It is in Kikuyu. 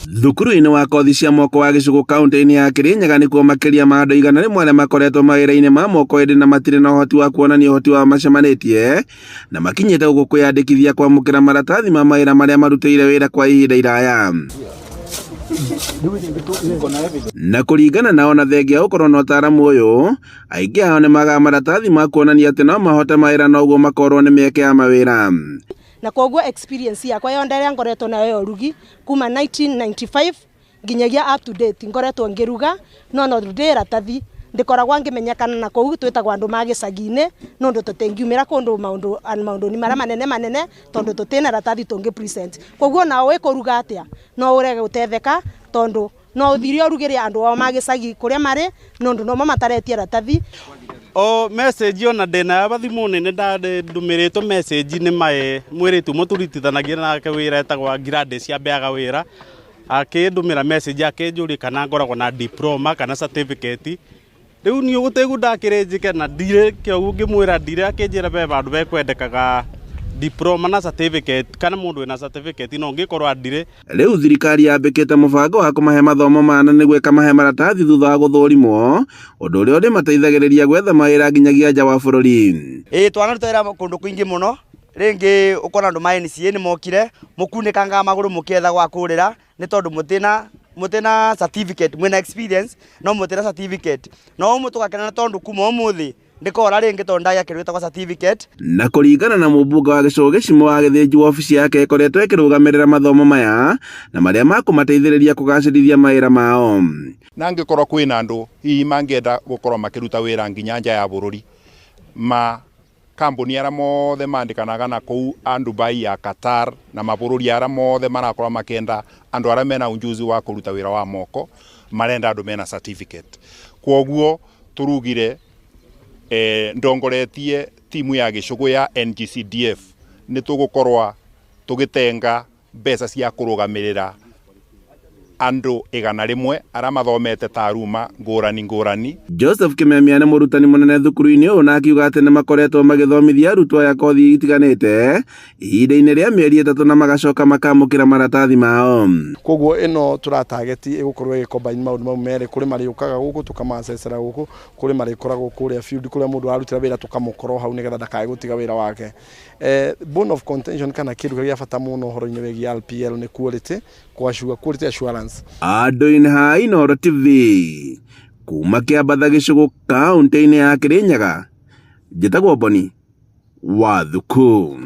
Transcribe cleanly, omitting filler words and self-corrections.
Thukuru-inĩ wa kothi cia moko wa Gĩcũgũ kaunti-inĩ ya Kĩrĩnyaga nĩkuo makĩria ma andũ 100 arĩa makoretwo mawĩra-inĩ ma moko ĩndĩ na matirĩ na ũhoti wa kuonania ũhoti wao macemanĩtie na makinyĩte gũkũ kwĩyandĩkithia kwamũkĩra maratathi ma mawĩra marĩa marutĩire wĩra kwa ihinda iraya. Na kũringana nao na thengia gũkorwo na ũtaaramu ũyũ, aingĩ ao nĩ magaga maratathi ma kuonania atĩ no mahote mawĩra na ũguo makorwo nĩ mĩeke ya mawĩra. Na koguo experience yakwa yonthe ĩrĩa ngoretwo nayo ya ũrugi kuma 1995 nginyagia up to date ngoretwo ngĩruga no no ndĩ iratathi ndikoragwo ngĩmenyekana na kũu twĩtagwo andũ ma gĩcagi-inĩ nũndũ tũtingiumĩra kũndũ maũndũ maũndũ-inĩ marĩa manene manene tondũ tũtirĩ ratathi tũngĩ present. Koguo ona wĩ kũruga atĩa no ũrege gũtetheka tondũ no ũthire ũrugĩre andũ ao ma gĩcagi kũrĩa marĩ nũndũ nomo mataretia ratathi. O message ona ndĩnayo thimũ-inĩ nĩ ndũmĩrĩtwo message nĩ mae mwĩrĩtu ũmwe tũrutithanagia nake wĩra etagwo Gladys ambeaga wĩra akĩndũmĩra message akĩnjũria kana ngoragwo na diploma kana certificate. Rĩu niĩ gũtĩguo ndakĩrĩ njĩke na ndirĩ kĩoguo ngĩmwĩra ndirĩ akĩnjĩra be bandũ bekwendekaga diploma na certificate kana mũndũ wĩna certificate no ngĩkorwo ndirĩ. Rĩu thirikari yambĩkĩte mũbango wa kũmahe mathomo mana nĩguo ĩkamahe maratathi thutha wa gũthũrimwo, ũndũ ũrĩa ũrĩmateithagĩrĩria gwetha mawĩra nginyagia nja wa bũrũri. Ĩĩ twanaruta wĩra kũndũ kũingĩ mũno, rĩngĩ ũkona andũ ma NCA nĩ mokire, mũkunĩkangaga magũrũ mũkĩetha gwa kũrĩra, nĩ tondũ mũtĩna certificate, mwĩna experience no mũtĩna certificate. No ũmũthĩ tũgakena nĩ tondũ kuma ũmũthĩ ndĩkora rĩngĩ tondũ ndagĩa kĩndũ gĩtagwo certificate. Na kũringana na mũmbunge wa gĩcũgũ gĩcimũ wa Gĩthĩnji wabici yake ĩkoretwo ĩkĩrũgamĩrĩra mathomo maya na marĩa makũmateithĩrĩria kũgacĩrithia mawĩra mao. Na angĩkorwo kwĩna andũ hihi mangĩenda gũkorwo makĩruta wĩra nginya nja ya bũrũri, ma kambuni arĩa mothe mandĩkanaga na kũu a Dubai ya Qatar na mabũrũri arĩa mothe marakorwo makĩenda andũ arĩa mena ujuzi wa kũruta wĩra wa moko, marenda andũ mena certificate. Kwoguo tũrugire ndongoretie timu ya gĩcũgũ ya NGCDF nĩ tũgũkorwa tũgĩtenga mbeca cia kũrũgamĩrĩra andũ 100 arĩa mathomete taaruma ngũrani ngũrani. Joseph Kimemia nĩ mũrutani mũnene thukuru-inĩ ũyũ na akiuga atĩ nĩ makoretwo magĩthomithia arutwo aya kothi itiganĩte ihinda-inĩ rĩa mĩeri 3 na magacoka makamũkĩra maratathi mao. Koguo ĩno tũratageti ĩgũkorwo ĩgĩ combine maũndũ mau merĩ, kũrĩ marĩũkaga gũkũ tũkamacecera gũkũ, kũrĩ marĩkoragwo kũrĩa field kũrĩa mũndũ ararutĩra wĩra tũkamũkora hau nĩgetha ndakae gũtiga wĩra wake. Bone of contention kana kĩndũ kĩrĩa gĩa bata mũno ũhoro-inĩ wĩgiĩ RPL nĩ quality, kũ quality assurance. Andũ-inĩ ha Inooro TV kuma Kĩambatha gĩcũgũ kaũntĩ-inĩ ya Kĩrĩnyaga, njĩtagwo Boni wa Thuku.